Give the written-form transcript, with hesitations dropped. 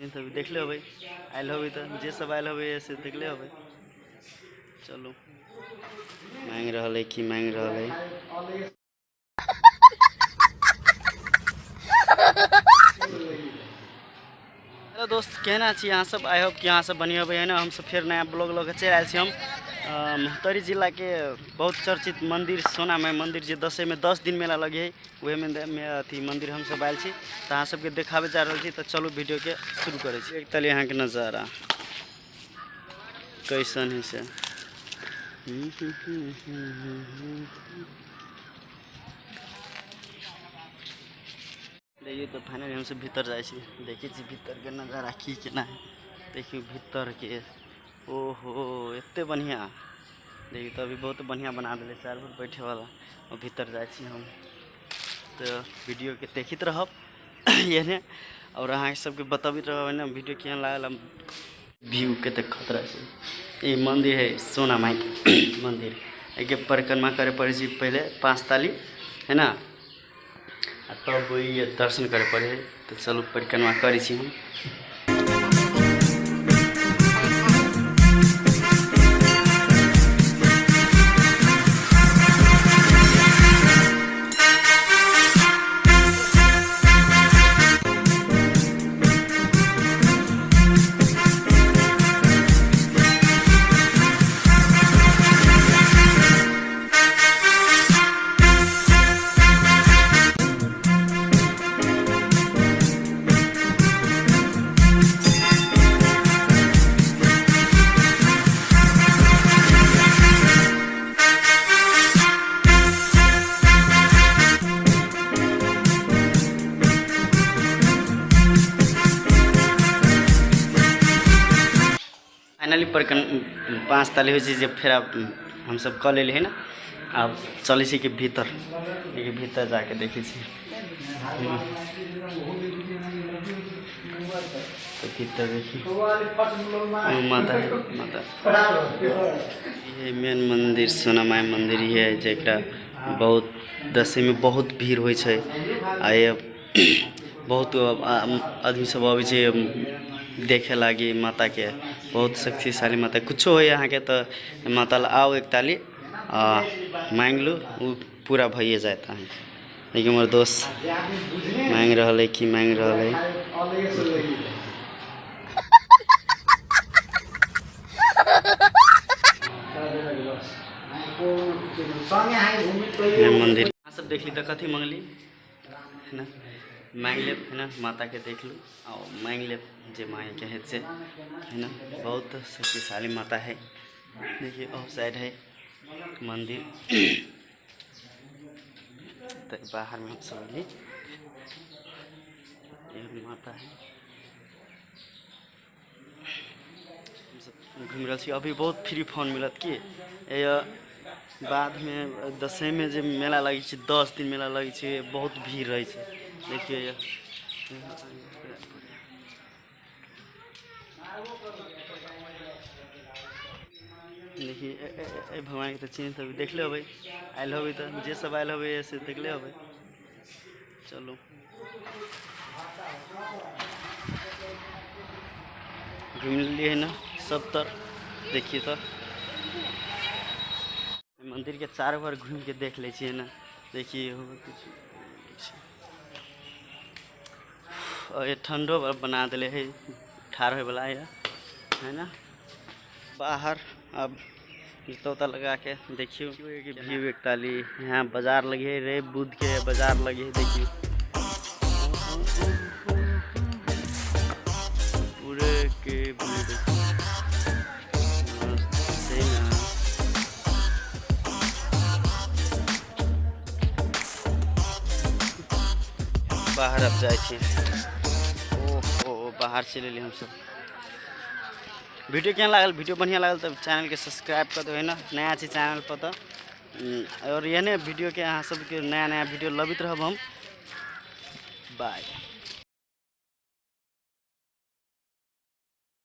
चिन्ह अभी देखले होबै, आयल होबै तऽ जे सब आयल होबै से देखले होबै। चलू मांगि रहल है की मांगि रहल है। हेलो दोस्त, केना छी अहाँ सब? I hope कि अहाँ सब बढ़िआँ होबै, है ना। हमसब फेर नया ब्लॉग लऽ कऽ चलि आयल छी हम महोत्तरी जिलाके बहुत चर्चित मंदिर सोनामाय मंदिर, जे दशहैमे 10 दिन मेला लगे है, ओहे में अथी मंदिर हमसब आयल छी, तऽ अहाँ सबके देखाबे जा रहल छी। तऽ चलू वीडियोके शुरू करै छी। एक तली अहाँके नजारा कैसन है से। देखियौ तऽ फाइनली हमसब भीतर जाइ छी, देखै छी भीतरके नजारा की केना है। देखियौ भीतरके, ओहो एते बढ़िआँ। देखियौ तऽ अभी बहुत बढ़िआँ बना देले चारू भर बैठेवला। और भीतर जाइ छी हम, तऽ वीडियोके देखैत रहब एहने और अहाँ सबके बतबैत रहब ने वीडियो केहन लागल। व्यू के देखत रहै छै। ई मंदिर है सोना माई के मंदिर, एहिके परिक्रमा करे पड़ै छै पहिले 5 ताली, है ना, आ तब ई दर्शन करे पड़े है। तऽ चलू परिक्रमा करै छी हम। फाइनली पर 5 ताली होइ छै जे फेर आब हमसब कऽ लेली है ना। आब चलै छी कि भीतर, देखिए भीतर जाके देखै छी। तऽ भीतर देखी माता है, माता ये मेन मंदिर सोनामाय मंदिर ये है, जेकरा बहुत दशमी में बहुत भीड़ होइ छै आ ये बहुत आदमी सब अबै छै देखे लागी माताके। बहुत शक्तिशाली माता, कुछो होइए अहाँके तऽ माता लग आउ एक ताली आ माँगि लू, ओ पूरा भइए जायत अहाँके। देखियौ हमर दोस्त माँगि रहल है की माँगि रहल है। मंदिर अहाँ सब देखली तऽ कथी मंगली है ना, मांगि लेब है ना, माताके देख लू और मांगि लेब जे मांगेके है से, है ना। बहुत शक्तिशाली माता है। देखिए ऑफ साइड है मंदिर। तो बाहर में हम सब अभी ये माता है, हमसब घुमि रहल छी। अभी बहुत फ्री फोन मिलत की बादमे दशहैमे जे मेला लगै छै, 10 दिन मेला लगै छै, बहुत भीड़ रहै छै। देखियौ देखिए भगवानके तऽ चिन्ह अभी देखले होबै, आयल होबै तऽ जे सब आयल होबै से देखले होबै। चलू घुमि लेलियै ना सब तर। देखिए तऽ मंदिर के चारू भर घूमि के देख लै छियै ना। देखिए किछु और ये ठंडो बना दिले है ठाढ़ होय वाला है, है ना। बाहर अब जूता उता लगा के देखियो कि व्यू एक ताली यहाँ बाजार लगी है, रे बुध के बाजार लगी है। देखियो पूरे के व्यू देखियो मस्त से ना। बाहर अब जाइ छी, ओहो बाहर चलि एलियै हमसब। वीडियो केहन लागल? वीडियो बढ़िआँ लागल तऽ चैनलके सब्सक्राइब कऽ देबै ने, नया छै चैनल पर तऽ। और एहने वीडियोके अहाँ सबके नया नया वीडियो लबैत रहब हम। बाय।